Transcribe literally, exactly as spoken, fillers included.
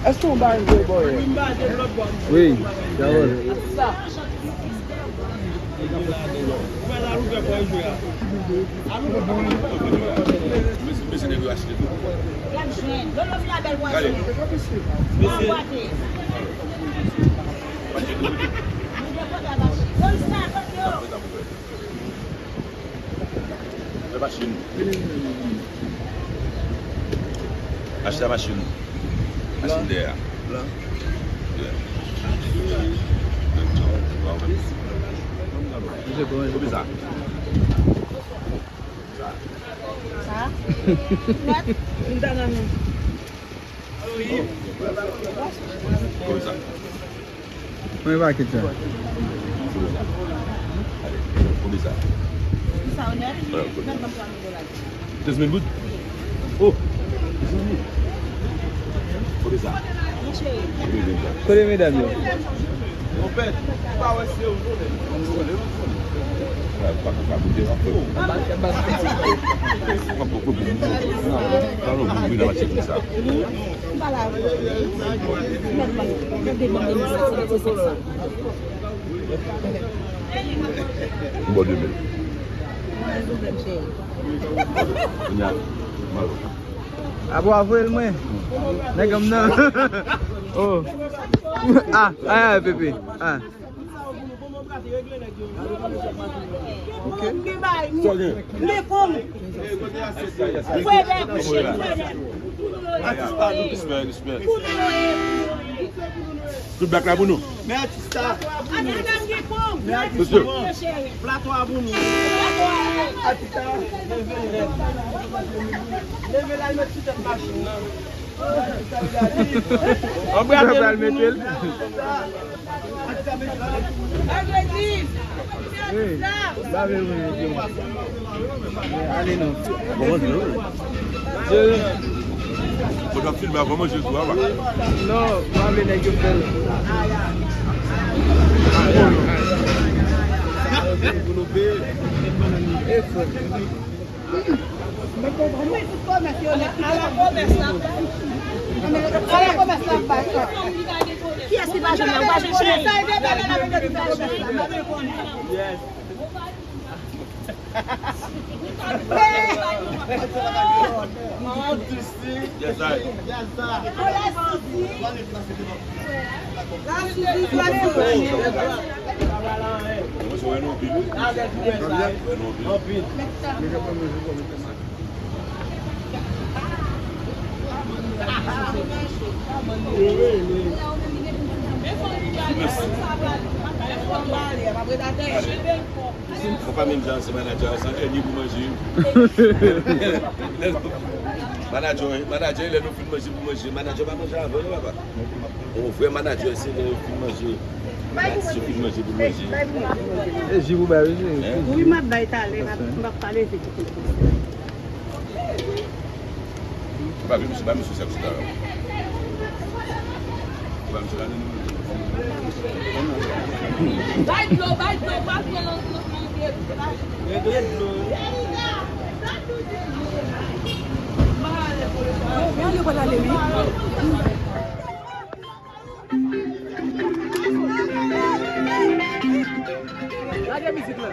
Èske w bay vre bòyè? Wi, Carole. Mesye, mesye nèg yo achte tou. Gade. Fè machin. Achte machin. Machin dèyè a. Blan. Yeah. Kòman sa? Sa? Kòman sa? Mwen pa kit sa. Konbyen sa? Konbyen sa? Mèt ban m twa mil dola. Kenz mil goud? Oh! Konbyen sa? Kote medam yo? M ba w de mil. Kounye a, m al. Apre w voye l mwen. Nèg an m nan. Oh. Ah, ah, ah, Pepe. Ah. Ok. Sa w gen? Respè, respè. Tout blak la pou nou. Men atis la. Men atis la. Plato a pou nou. Atis la. Leve la, leve la, l met sou tèt machin nan. Anbrase nou pou nou. Hey, bave mwen, yo. Ale non. Kòman w ap filme avan manje tou a? Non, m pa vle nèg yo fè l. Ala komès la bay. Ala komès la bay. Kiyès ki pa jwenn la? Ou pa jwenn cheri? Sa e vre, bagay la vin de tout sa. Yes. Yes, I. Yes, I. Mwen pa menm jan se manadjè a, se dènye pou manje. Manadjè, manadjè, lè nou fin manje pou manje, manadjè pa manje avan, non, papa. Yon vrè manadjè, se lè yo fin manje. Lè yo fin manje pou manje. E ji pou bay, wi, wi. Wi, m ap bay talè, m ap, m ap pale vit. Ou pa vle misye, ba misye sa, misye la. Ou ba misye la, non, non. Bay dlo, bay dlo, bay dlo, non, non, non, non. Regle dlo. Yo, yo, yo, pral ale, wi. Lage mizik la.